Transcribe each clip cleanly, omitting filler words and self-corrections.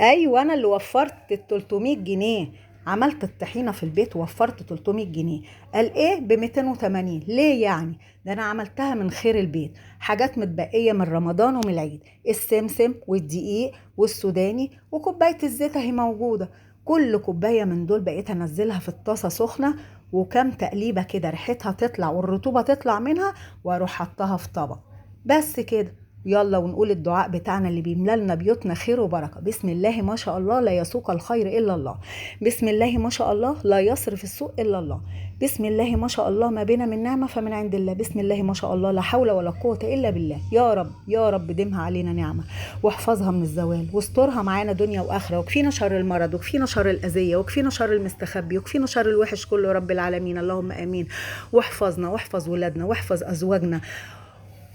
ايوه انا اللي وفرت ال 300 جنيه، عملت الطحينه في البيت ووفرت 300 جنيه. قال ايه؟ ب 280. ليه يعني؟ ده انا عملتها من خير البيت، حاجات متبقيه من رمضان ومن العيد، السمسم والدقيق والسوداني وكوبايه الزيت اهي موجودة. كل كوباية من دول بقيت انزلها في الطاسه سخنة وكم تقليبه كده، ريحتها تطلع والرطوبة تطلع منها، واروح حطها في طبق بس كده. يلا ونقول الدعاء بتاعنا اللي بيملى لنا بيوتنا خير وبركة. بسم الله ما شاء الله لا يسوق الخير الا الله، بسم الله ما شاء الله لا يصرف السوء الا الله، بسم الله ما شاء الله ما بنا من نعمه فمن عند الله، بسم الله ما شاء الله لا حول ولا قوة الا بالله. يا رب يا رب دمها علينا نعمه، واحفظها من الزوال، واسترها معانا دنيا واخره، وكفينا شر المرض، وكفينا شر الاذية، وكفينا شر المستخبي، وكفينا شر الوحش كله يا رب العالمين، اللهم امين. واحفظنا واحفظ ولادنا واحفظ ازواجنا،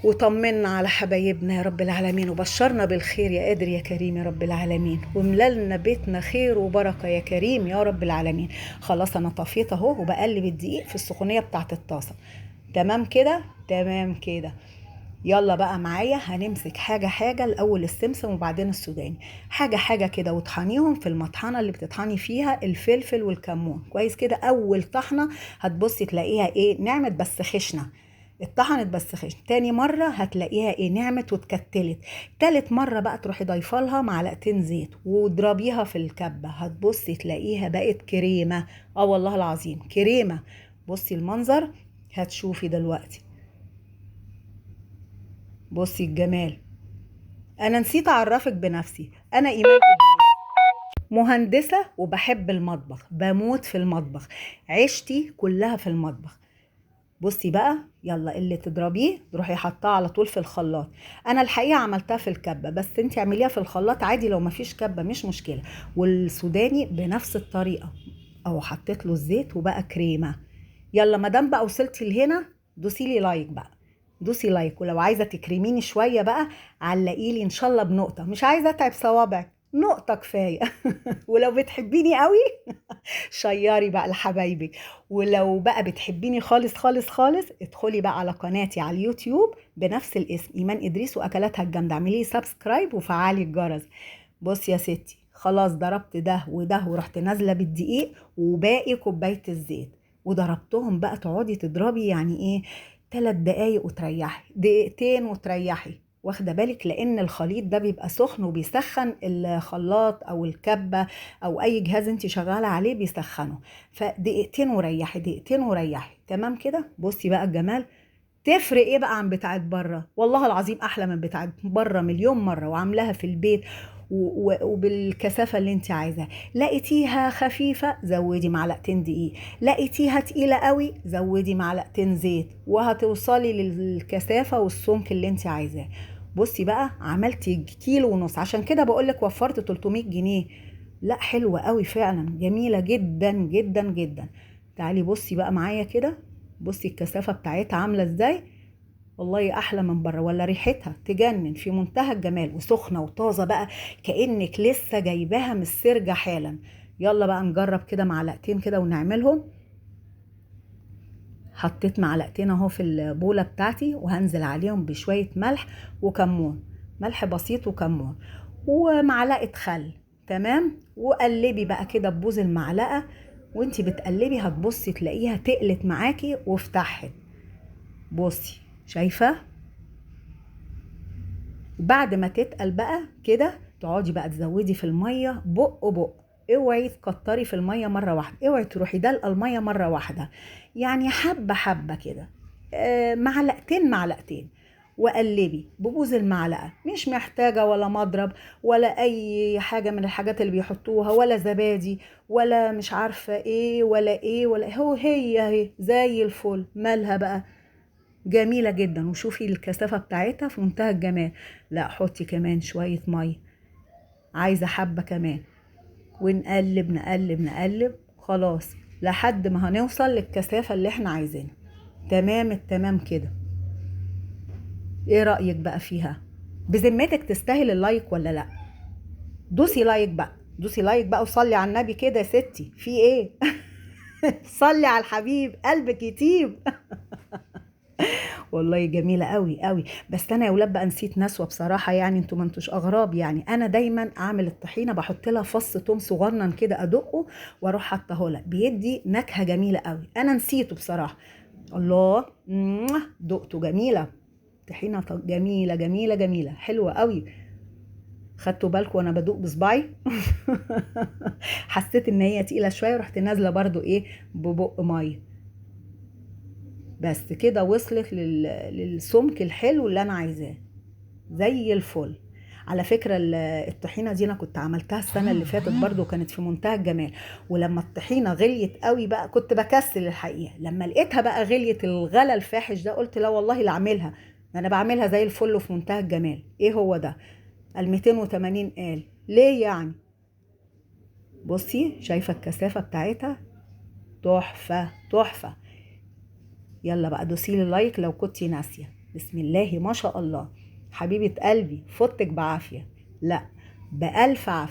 وطمنا على حبايبنا يا رب العالمين، وبشرنا بالخير يا قادر يا كريم يا رب العالمين، ومللنا بيتنا خير وبركة يا كريم يا رب العالمين. خلاص انا طفيت اهو، وبقلب الدقيق في السخونية بتاعت الطاسة. تمام كده؟ تمام كده. يلا بقى معايا هنمسك حاجة حاجة، الأول السمسم وبعدين السوداني، حاجة حاجة كده، وطحنيهم في المطحنة اللي بتطحني فيها الفلفل والكمون كويس كده. أول طحنة هتبصي تلاقيها ايه؟ نعمت بس خشنة، اتطحنت بس خشن. تاني مرة هتلاقيها ايه؟ نعمت واتكتلت. تالت مرة بقى تروحي ضايفه لها معلقتين زيت واضربيها في الكبة، هتبصي تلاقيها بقت كريمة. والله العظيم كريمة. بصي المنظر هتشوفي دلوقتي، بصي الجمال. انا نسيت اعرفك بنفسي، انا ايمان مهندسة وبحب المطبخ، بموت في المطبخ، عيشتي كلها في المطبخ. بصي بقى، يلا اللي تضربيه تروحي حطاه على طول في الخلاط. انا الحقيقة عملتها في الكبه، بس انت اعمليها في الخلاط عادي لو مفيش كبه مش مشكلة. والسوداني بنفس الطريقة، او حطيت له الزيت وبقى كريمة. يلا مادام بقى وصلتي لهنا دوسي لي like بقى، دوسي like. ولو عايزه تكرميني شوية بقى علقي لي ان شاء الله بنقطة، مش عايزه اتعب صوابعك، نقطة كفاية. ولو بتحبيني قوي شيري بقى لحبايبك. ولو بقى بتحبيني خالص خالص خالص ادخلي بقى على قناتي على اليوتيوب بنفس الاسم ايمان ادريس واكلاتها الجامدة، اعملي subscribe وفعلي الجرس. بصي يا ستي، خلاص ضربت ده وده، ورحت نازلة بالدقيق وباقي كوباية الزيت وضربتهم بقى. تقعدي تضربي يعني ايه 3 دقايق وتريحي، دقيقتين وتريحي، واخده بالك، لان الخليط ده بيبقى سخن وبيسخن الخلاط او الكبه او اي جهاز انت شغالة عليه بيسخنه. فدقيقتين وريحي، دقيقتين وريحي. تمام كده. بصي بقى الجمال، تفرق ايه بقى عن بتاعت بره؟ والله العظيم احلى من بتاعت بره مليون مرة، وعاملاها في البيت وبالكثافه اللي انت عايزاها. لقيتيها خفيفة زودي معلقتين دقيق، لقيتيها تقيلة قوي زودي معلقتين زيت، وهتوصلي للكثافه والسمك اللي انت عايزاه. بصي بقى عملتي 1.5 كيلو، عشان كده بقولك وفرت 300 جنيه. لا حلوة قوي فعلا، جميلة جدا جدا جدا. تعالي بصي بقى معايا كده، بصي الكثافة بتاعتها عامله ازاي، والله احلى من بره، ولا ريحتها تجنن في منتهى الجمال، وسخنه وطازه بقى كانك لسه جايباها من السرجه حالا. يلا بقى نجرب كده معلقتين كده ونعملهم. حطيت معلقتين اهو في البوله بتاعتي، وهنزل عليهم بشوية ملح وكمون، ملح بسيط وكمون ومعلقة خل. تمام. وقلبي بقى كده ببوز المعلقة، وانتي بتقلبي هتبصي تلاقيها تقلت معاكي وفتحت. بصي شايفه؟ بعد ما تتقل بقى كده تقعدي بقى تزودي في المية بق بق، اوعي تكتري في المية مرة واحدة، اوعي تروحي دلقة المية مرة واحدة، يعني حبه حبه كده، معلقتين معلقتين، وقلبي ببوز المعلقة. مش محتاجه ولا مضرب ولا اي حاجة من الحاجات اللي بيحطوها، ولا زبادي ولا مش عارفه ايه ولا ايه ولا هو، هي اهي زي الفل. مالها بقى؟ جميلة جدا. وشوفي الكثافة بتاعتها في منتهى الجمال. لا حطي كمان شوية مية، عايزه حبه كمان، ونقلب نقلب نقلب خلاص لحد ما هنوصل للكثافه اللي احنا عايزينها. تمام التمام كده. ايه رأيك بقى فيها؟ بذمتك تستاهل ال like ولا لا؟ دوسي like بقى، دوسي like بقى، وصلي على النبي كده يا ستي، في ايه؟ صلي على الحبيب قلبك يطيب. والله جميلة قوي قوي. بس انا يا ولاد بقى نسيت نسوه بصراحة، يعني انتوا ما انتوش اغراب، يعني انا دايما اعمل الطحينه بحط لها فص توم صغنن كده ادقه واروح حاطه لها، بيدي نكهة جميلة قوي. انا نسيته بصراحة. الله، دقته جميلة، طحينه جميلة جميلة جميلة حلوة قوي. خدتوا بالكم وانا بدوق بصباعي؟ حسيت ان هي تقيلة شوية، رحت نازله برضو ايه ببق مية. بس كده وصلت للسمك الحلو اللي انا عايزاه زي الفل. على فكرة الطحينه دي انا كنت عملتها السنة اللي فاتت برضو، كانت في منتهى الجمال. ولما الطحينه غليت قوي بقى كنت بكسل الحقيقة، لما لقيتها بقى غليت الغلا الفاحش ده قلت لا والله لا اعملها، انا بعملها زي الفل وفي منتهى الجمال. ايه هو ده ال 280 قال ليه يعني؟ بصي شايفه الكثافة بتاعتها تحفة تحفة. يلا بقى دوسي لي لايك لو كنتي ناسيه. بسم الله ما شاء الله، حبيبه قلبي، فوتك بعافية، لا بألف عافية.